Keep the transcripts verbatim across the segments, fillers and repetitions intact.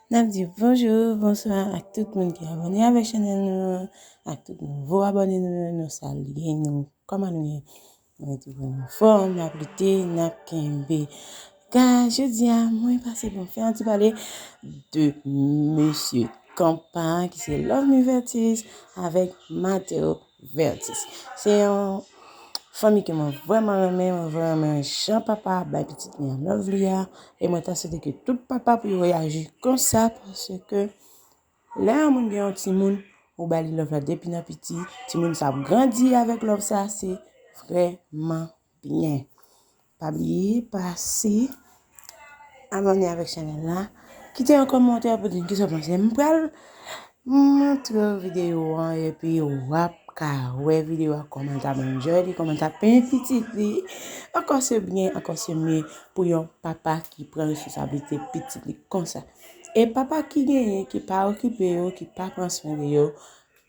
N ap di bonjou, bonswa ak tout moun ki abòne avèk chanèl nou, ak tout nouvo abòne nou, nou salye nou. Kòman nou ye? Nou retwouve nou anfòm, n ap lite, n ap kenbe. Guys, jodi a, mwen pase pou m fè yon ti pale de mesye Kanpa, ki se Love Me Vertis avèk Mateo Vertis. Se yon fanmi ke mwen vrèman renmen, mwen vrèman renmen jan papa bay pitit li an love li a, e mwen ta swete ke tout papa pou yo reyaji konsa, paske lè yon moun gen yon timoun, ou ba li love la depi nan piti, timoun sa ap grandi avèk love sa, se vrèman byen. Pa bliye pase abòne avèk chanèl la. Kite yon kòmantè pou di m kisa w panse. M pral montre w videyo an epi w ap ka wè videyo a, kòman l t ap enjoy li, kòman l t ap penyen pitit li. Ankò se byen, ankò se mye pou yon papa ki pran responsablite pitit li konsa. E papa ki genyen, ki pa okipe yo, ki pa pran swen de yo,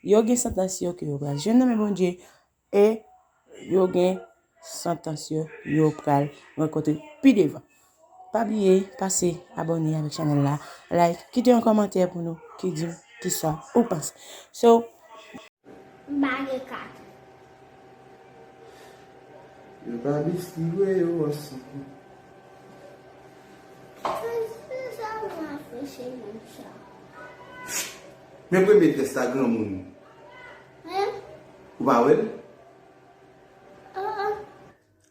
yo gen santans yo ke yo pral jwenn nan men Bondye. E yo gen santans yo, yo pral rankontre pi devan. Pa bliye pase abòne avèk chanèl la, like, kite yon kòmantè pou nou ki di m kisa ou panse. So, m pa gen kat. Yo pa biskit vre, yo ansanm. Se sa mwen afreche moun sa. Men premye tès la granmoun. Hein? Ou pa wè l?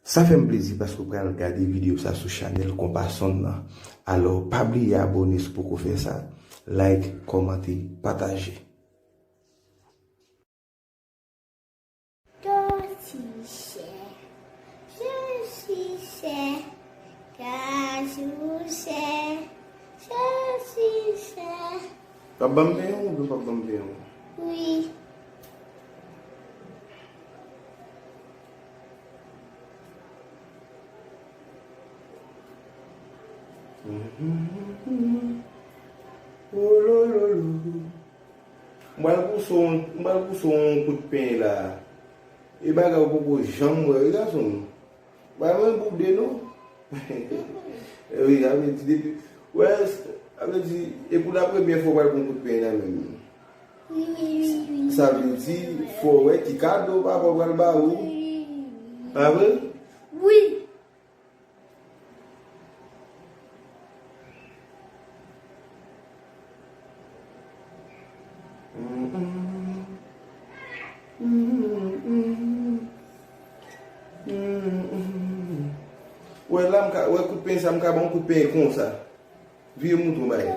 Sa fè m plezi paske w pral gade videyo sa sou chanèl Konpa Sound nan. Alò, pa bliye abòne si w poko fè sa, like, kòmante, pataje. Torti chè, je suis chè, kajou chè, je suis chè. W ap ban m pen an oubyen w p ap ban m pen an? Wi. Oh, lo, lo, lo. M pral pouse w, m pral pouse w yon kout pen la. E bagay ou poko janm wè, wi, gason m. Bay mwen boude non. Wi, sa vle di depi, wè, sa vle di, e pou la premyè fwa w pral pran kout pen nan men m. Wi, wi, wi, wi. Sa vle di, fò w wè ki kado papa w pral ba ou. Wi, wi, wi, wi. Pa vre? Wi. Wè la, m ka, wè kout pen sa, m ka ba w kout pen konsa. Vire m montre w bagay.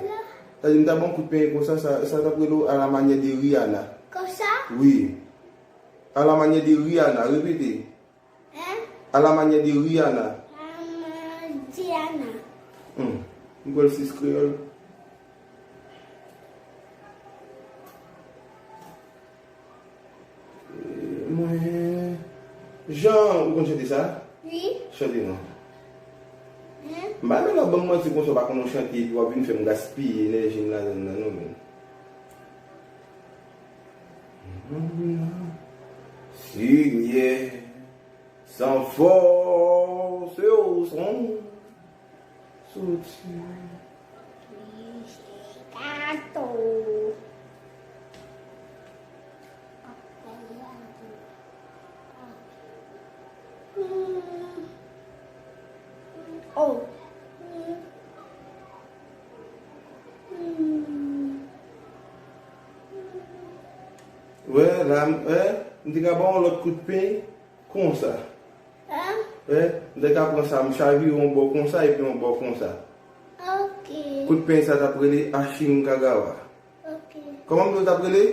Sa di m ta ba w kout pen konsa, sa, sa t ap rele w à la manière de Rihanna. Konsa? Wi. À la manière de Rihanna, repete. Hein? À la manière de Rihanna. À la manière de Rihanna. Hmm. M kwè l sis kreyòl. Eh, mwen, Jan, ou konn chante sa? Wi. Chante non. Hein? M pa renmen lè w ap ban m manti konsa, w pa konn yon chante, epi w ap vin fè m gaspiye enèji m ladan l nan, non, men. Senyè, san fòs, se ou san soti. Gato. Hmm. Oh. Hmm. Hmm. Wè, la, m, wè, m te ka ba w yon lòt kout pen konsa. Hein? Wè, m te ka pran sa, m chavire yon bò konsa epi yon bò konsa. Ok. Kout pen sa t ap rele Ashin Kagawa. Ok. Kòman m di w t ap rele?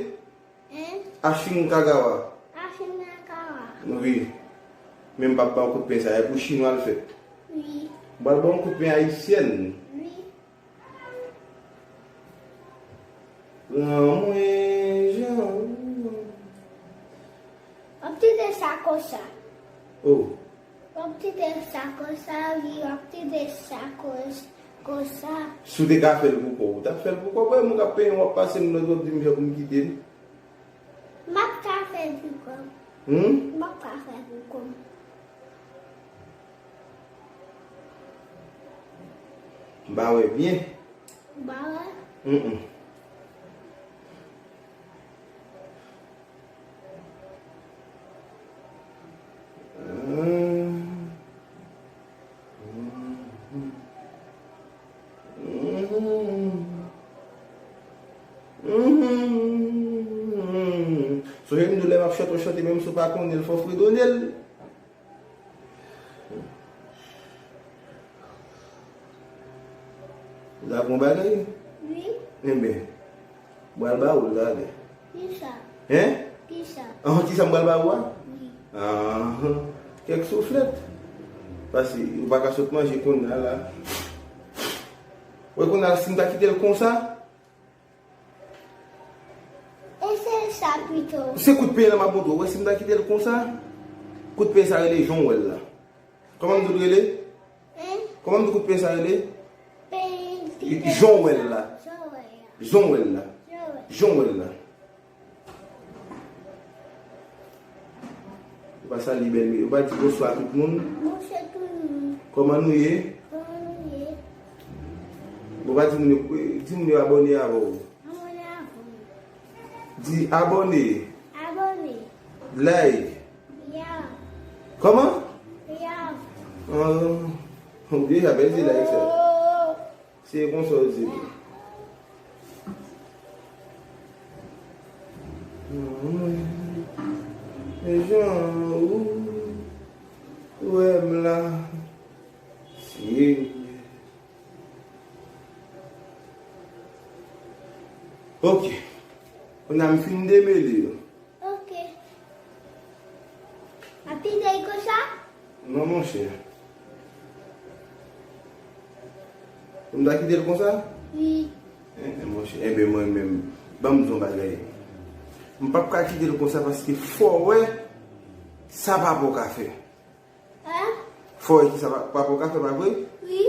Hein? Ashin Kagawa. Ashin Kagawa. Wi. Men m p ap ba w kout pen sa, e pou chinwa l fèt. Wi. M pral ba w yon kout pen ayisyèn. Wi. Pran mwen jan ou. W ap tire sa konsa. Oh. W ap tire sa konsa, wi, w ap tire sa kons-, konsa. Si w te ka fè l pou kò w, ou t ap fè l pou kò w. Wè, moun k ap peye m, w ap pase m lòd, w ap di m jan pou m kite l. M ap ka fè l pou kò m. Hmm? M ap ka fè l pou kò m. M pa wè byen. M pa wè. Mm, mm. Sonje m di w lè m ap chante yon chante, menm si w pa konnen l, fò w fredone l. Ou ta pran bagay? Wi. Enben, m pral ba ou l talè. Kisa? Hen? Kisa? An, kisa m pral ba ou a? Wi. Anhan. Kèk souflèt. Paske ou pa ka sot manje kounye a la. Wè kounye a, si m ta kite l konsa, E se sa pito. Se kout peny la m ap montre w. Wè si m ta kite l konsa, kout peny sa rele jan w wè l la. Kòman m di w l rele? Hein? Kòman m di kout peny sa rele? Peny ki te Jan w wè l la. Jan w wè l la. Jan w wè l la. Jan w wè l. Jan w wè l la. Ou pa salye bèl, ou pa di bonswa tout moun. Bonswa tout moun. Kòman nou ye? Kòman nou ye? Bon, pa di moun yo, di moun yo abòne avè w. Abòne avè w. Di abòne. Abòne. Like. Yeah. Kòman? Yeah. Ah, ou deja pèdi like sa. Oh. Se konsa w di li. Men jan ou wè m la, Senyè. Ok. Kounye a m fin demele yo. Ok. Ap kite l konsa? Non, monchè. Pou m ta kite l konsa? Wi. Eh, eh, monchè. Enben, mwen menm, ban m di w yon bagay. M p ap ka kite l konsa paske fò w wè sa papa w ka fè. Fò w wè kisa pa- papa w ka fè, pa vre? Wi.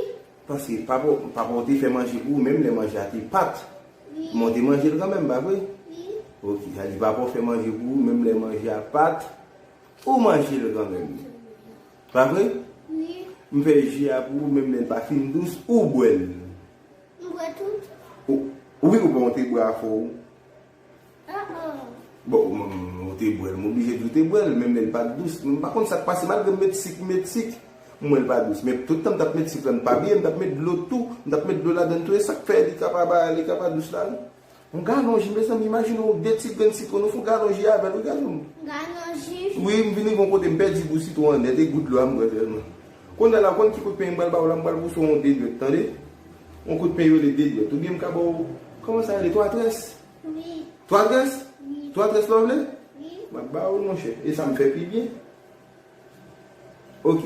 Paske papa w, papa w te fè manje pou ou, menm lè manje a te pat. Wi. Men w te manje l kanmenm, pa vre? Wi. Ok, sa di papa w fè manje pou ou, menm lè manje a pat, ou manje l kanmenm. Pa vre? Wi. M fè ji a pou ou, menm lè l pa fin dous, ou bwè l. M bwè tout. Ou, wi, ou bon, ou te bwè afè w. Ah, ah. Bon, m, m, ou te bwè l, m oblije di w te bwè l, menm lè l pa t dous. M pa konn sa k pase, malgre m met sik, m met sik, m wè l pa dous. Men tout tan m t ap met sik la, m pa bliye, m t ap met dlo tou, m t ap met dlo ladan l tou, e sa k fè li ka pa ba, li ka pa dous la, wi. Yon galon ji, mezanmi, imajine w de ti grenn sitwon, ou fè yon galon ji avè l, wi, gade m. Galon ji. Wi, m vin rive yon kote, m pèdi gou sitwon an nèt, e gou dlo a m bwè sèlman. Kounye a la, w konn ki kout peny m pral ba w la, m pral pouse w yon de dwèt, tande? Yon kout peny yo rele de dwèt. Oubyen m ka ba w, kòman sa rele? Twa très? Wi. Twa très? Wi. Twa très la w vle? Wi. M ap ba w l, monchè. E sa m fè pi byen. Ok.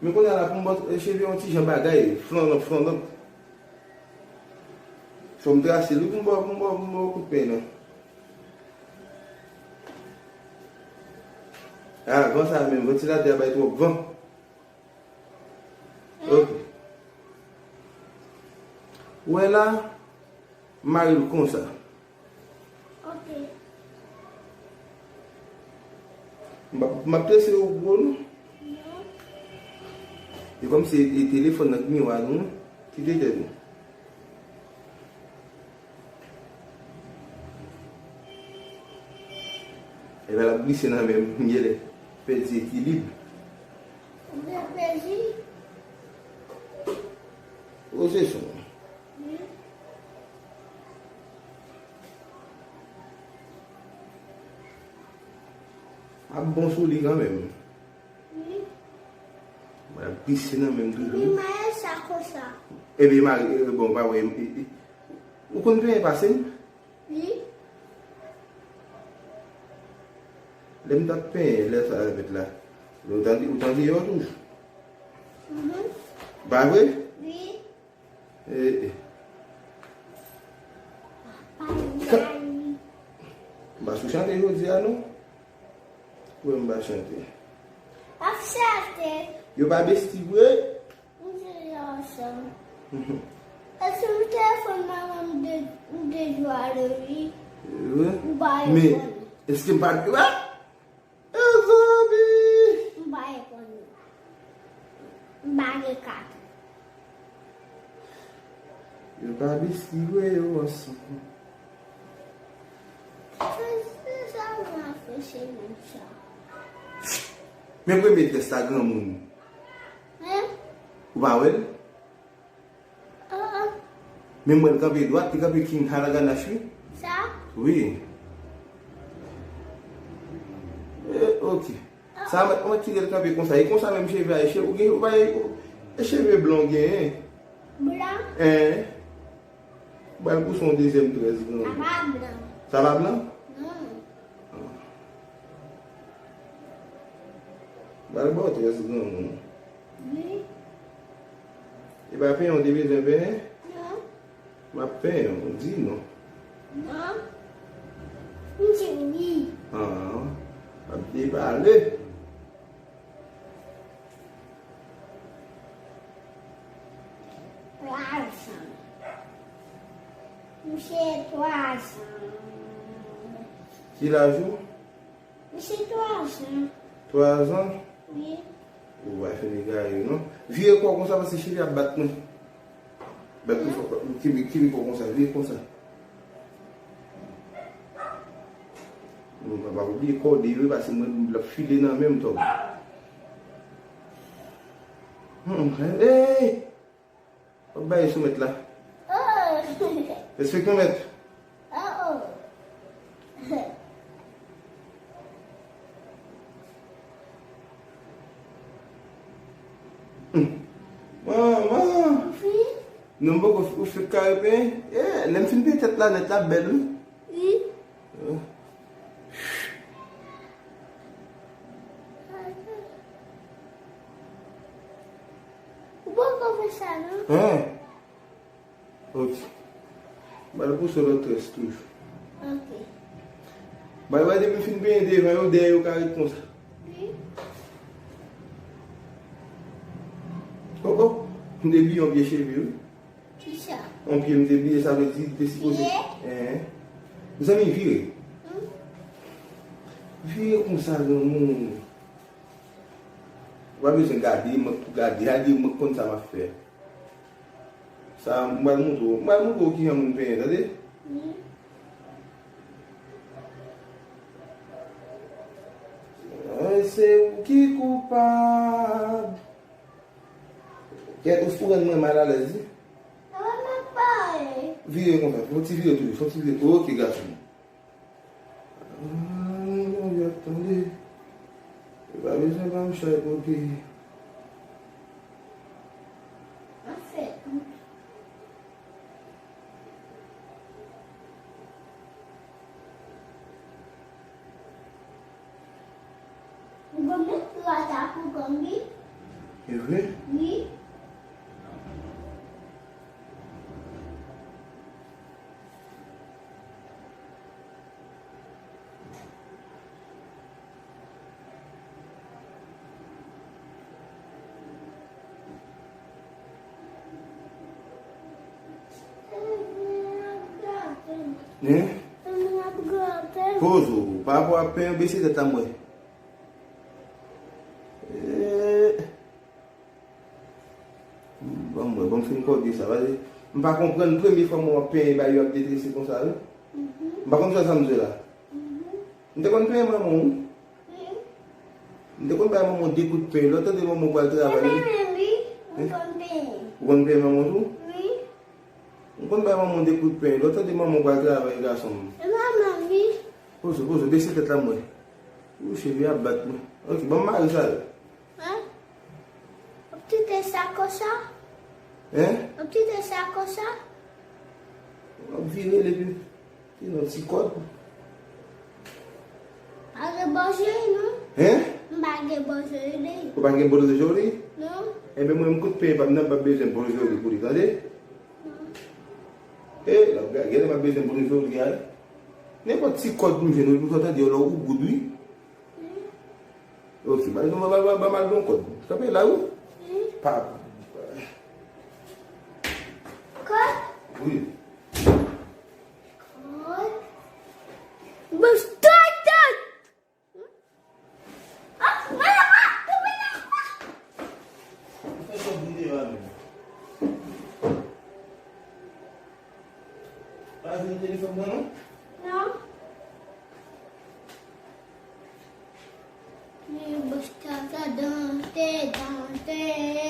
Men kounye a la, pou m ba w cheve yon ti jan bagay, flanlop, flanlop. Fò m trase l, wi, pou m ba w, pou m ba w, pou m ba w kout peny nan. A, van sa menm, vantilatè a bay twòp van. Ok. Ou wè la, m mare l konsa. Ok. M ap, m ap trese yo gwo, non. Non. E kòmsi e telefòn nan k miwa nou, kite tèt nou. Epi l ap glise nan men m, m genlè pèdi ekilib. Ou gen plezi? O, se son. Wi. Ap bon sou li kanmenm. Wi. Mwen ap glise nan men m toujou. Li mare sa konsa. Epi mare, e, bon, pa wè, e, e, ou konn penyen pase m? Wi. Lè m t ap penyen, lè sa repèt la. Ou tande, ou tande yo toujou. Mhm. Pa vre? Wi. E, e. Papa, wi. M pa sou chante jodi a, non. Ou wè m pa chante. Ap chante. Yo pa besti vre? M di yo ansanm. Mhm. Èske m telefòn manman m de, m de jwa le wi? Wi. Ou pa reponn. Men, èske m pa, ah! Mezanmi! M pa reponn. M pa gen kat. Yo pa Respire yo ansanm. Se, se sa w ap fè, se menm sa. Men premye tès la, granmoun. Hein? Ou pa wè l? Ah, ah. Men mwen, l kanpe dwat, li kanpe King Haraganashi. Sa? Wi. Eh, ok. Sa, mwen, mwen kite l kanpe konsa. E konsa menm cheve a, e cheve, ou gen, ou pa, e cheve blan w genyen. Blan? Eh. Ba l pou se yon dezyèm trèz granmoun. Sa pa blan. Sa pa blan? Non. Ba l ba w trèz granmoun. Wi. E pa penyen w te bezwen penyen? Non. M ap penyen w, di non. Non. M di wi. An, m ap depale. Twazan. Misye twazan. Ki laj ou? Misye twazan. Twazan? Wi. Ou pa fin egare, non? Vire kò w konsa, paske cheve ap bat mwen. Bat mwen fò, kenbe, kenbe kò w konsa, vire konsa. Ou pa, pa oubliye kòde yo, paske mwen, l ap file nan men m, tòg. Hmm, hey! W ap bay sou mèt la. Oh! Respekte mèt. Oh, oh. Hmm. Manman. Wi. Non, m poko, ou fèk kare penyen. Yeah, lè m fin penyen tèt la nèt la bèl, wi. Wi. Ou poko fè sa, non? Hein? Ok. Ba l pou sou lòt très toujou. Ok. Ba l, ba l, depi m fin penyen devan yo, dèyè yo ka ret konsa. Wi. Oh, oh. M te bliye yon pye cheve, wi. Kisa? Yon pye m te bliye, sa vle di, li te sipoze. Pye? Hein. Mezanmi, vire. Hmm? Vire konsa, granmoun. Ou pa bezwen gade, mwen pou gade, gade, mwen konn sa m ap fè. Sa, m pral montre w, m pral montre w kijan moun penyen, tande? Wi. Ay, se ou ki koupab. Kèt, ou, ou rann mwen malalèz, wi. Sa va, m ap pale. Vire konsa, fè yon ti vire toujou, fè yon ti vire. Ok, gason. Ay, ay, ay, tande. Yo pa bezwen ban m chay pou peyi. Anfèt, ou konn met lwa ta pou gang, wi. E vre? Wi. Hein? Poze w. Pa rapò ak pen an, bese tèt la m wè. Eh. Ban m wè, ban m fin kòde sa, paske m pa konprann premye fwa mwen w ap penyen bagay yo ap detrese konsa, wi. Mhm. M pa konn sa sa m di la. Mhm. M te konn penyen manman w, wi. Wi. M te konn bay manman w de kout penyen. Lè w tande manman w pral travay, wi. Mwen menm, wi, m konn penyen. Ou konn penyen manman w tou? Wi. M konn bay manman w de kout penyen. Lè w tande manman w pral travay, gason m. E manman m, wi. Poze, poze, bese tèt la m wè. Ou, cheve ap bat mwen. Ok, ban m mare sa yo. Hein? W ap kite sa konsa? Hein? W ap kite sa konsa? W ap vire l epi, se yon ti kòd. Pa gen bò joli, non. Hein? M pa gen bò joli. Ou pa gen bò joli? Non. Enben, mwen, m kout penyen pa m nan, m p ap bezwen bò joli pou li, tande? Non. E, l ap gade, gade, m ap bezwen bò joli, gade. Nenpòt ti kòd m jwenn, ou tande, lè ou goud, wi. Ok, ba, ba, ba, ba, ba m al don kòd. Kanpe la, wi. Pa. Kòd? Wi. Kòd? Bon, stop, stop! Ah, mwen la pa, mwen la pa. Ou fè kòd m devan nou. Pa jwenn telefòn mwen non? Non. Li bouch kaka dante, dante.